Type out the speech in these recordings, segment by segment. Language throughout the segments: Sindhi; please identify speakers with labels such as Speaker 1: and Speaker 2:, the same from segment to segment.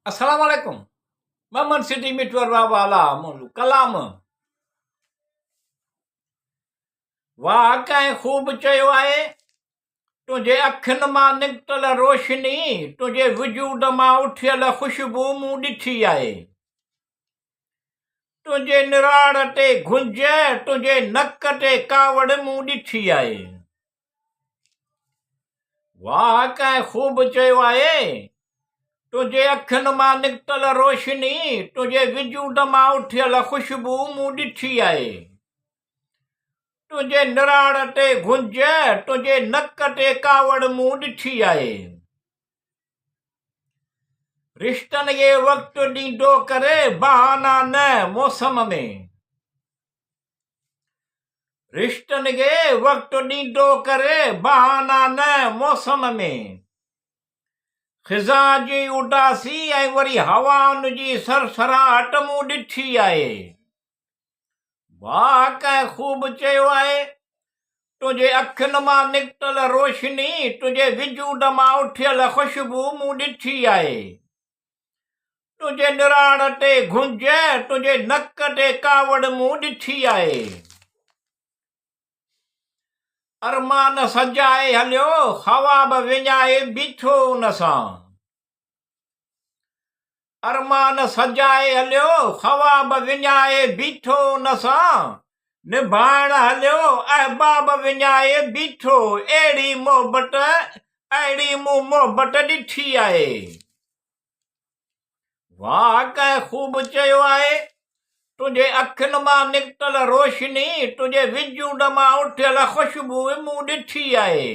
Speaker 1: السلام عليڪم محمد سٽي مٺور بابا الله منهنجو ڪلام واهه ڪنهن خوب چيو آهي تنهنجي اکين مان نڪتل روشني تنهنجي وجود مان اٿيل خوشبو مون ڏٺي آهي تنهنجي نراڙ تي گهنج تنهنجي نڪ تي ڪاوڙ مون ڏٺي آهي واهه ڪنهن خوب چيو آهي، تنهنجي اکين مان نڪتل روشني، تنهنجي وجود مان اٿيل خوشبو مون ڏٺي آهي. تنهنجي نراڙ تي گهنج، تنهنجي نڪ تي ڪاوڙ مون ڏٺي آهي. رشتن کي وقت ڏيندو ڪر، بهانا نه موسم ۾. رشتن کي وقت ڏيندو ڪر، بهانا نه موسم ۾. خزان جي اداسي ۽ وري هوائن جي سرسراهٽ مون ڏٺي آهي. واهه ڪنهن خوب چيو آهي، تنهنجي اکين مان نڪتل روشني، تنهنجي وجود مان اٿيل خوشبو مون ڏٺي آهي. تنهنجي نراڙ تي گهنج، تنهنجي نڪ تي ڪاوڙ مون ڏٺي آهي. ارمان سجائي هليو، خواب وڃائي بيٺو ان سان. ارمان سجائي هليو، خواب وڃائي بيٺو ان سان. نڀائڻ هليو، احباب وڃائي بيٺو، اهڙي محبت، اهڙي مون محبت ڏٺي آهي. واهه ڪنهن خوب چيو آهي، تنهنجي اکين مان نڪتل روشني، تنهنجي وجود مان اٿيل خوشبو مون ڏٺي آهي.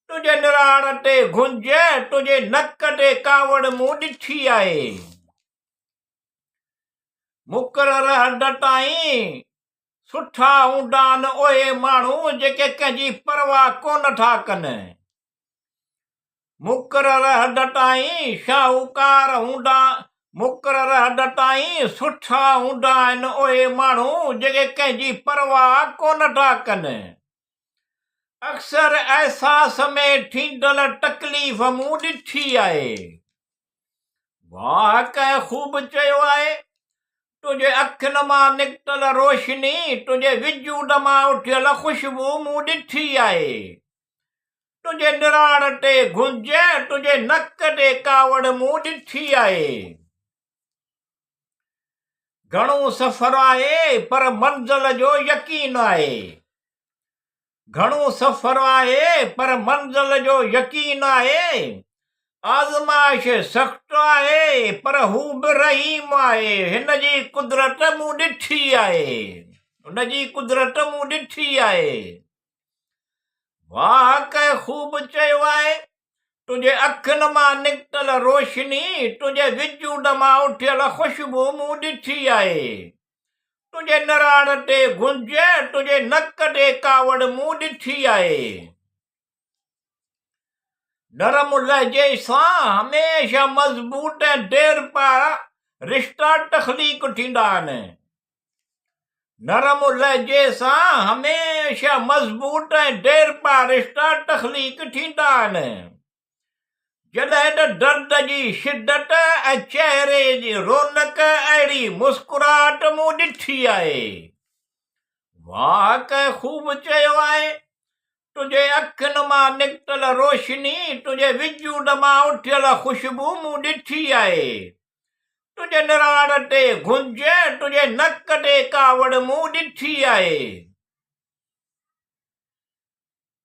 Speaker 1: تنهنجي نراڙ تي گهنج، تنهنجي نڪ تي ڪاوڙ مون ڏٺي آهي. مقرر حد تائين سٺا هوندا آهن اهي ماڻهو جيڪي ڪنهن جي پرواهه ڪونه ٿا ڪن. مقرر حد تائين شاهوڪار هوندا مقرر حد تائين سٺا هوندا آهن اهي ماڻهو جيڪي ڪنهن جي پرواهه ڪونه ٿا ڪن. اڪثر احساس ۾ ٿيندڙ تڪليف مون ڏٺي آهي. واهه ڪنهن خوب چيو آهي، تنهنجي اکين مان نڪتل روشني، تنهنجي وجود مان اٿيل خوشبو مون ڏٺي آهي. تنهنجي نراڙ تي گهنج، تنهنجي نڪ تي ڪاوڙ مون ڏٺي آهي. گهڻو سفر آهي پر منزل جو يقين آهي. گهڻو سفر آهي پر منزل جو يقين آهي. آزمائش سخت آهي پر هو به رحيم آهي. هن جي قدرت مون ڏٺي آهي. هن جي قدرت مون ڏٺي آهي. واهه ڪنهن خوب چيو آهي، تنهنجي اکين مان نڪتل روشني، تنهنجي وجود مان اٿيل خوشبو مون ڏٺي آهي. تنهنجي نراڙ تي گهنج، تنهنجي نڪ تي ڪاوڙ مون ڏٺي آهي. نرم لهجي سان هميشه مضبوط ۽ ديرپا رشتا تخليق ٿيندا آهن. نرم لهجي سان هميشه مضبوط ۽ ديرپا رشتا تخليق ٿيندا آهن. جڏهن ته درد جي شدت ۽ چهري جي رونق اهڙي مسڪراهٽ مون ڏٺي آهي. واهه ڪنهن خوب چيو آهي، تنهنجي اکين مان نڪتل روشني، تنهنجي وجود مان اٿيل خوشبو مون ڏٺي آهي. تنهنجي نراڙ تي گهنج، تنهنجي نڪ تي ڪاوڙ مون ڏٺي آهي.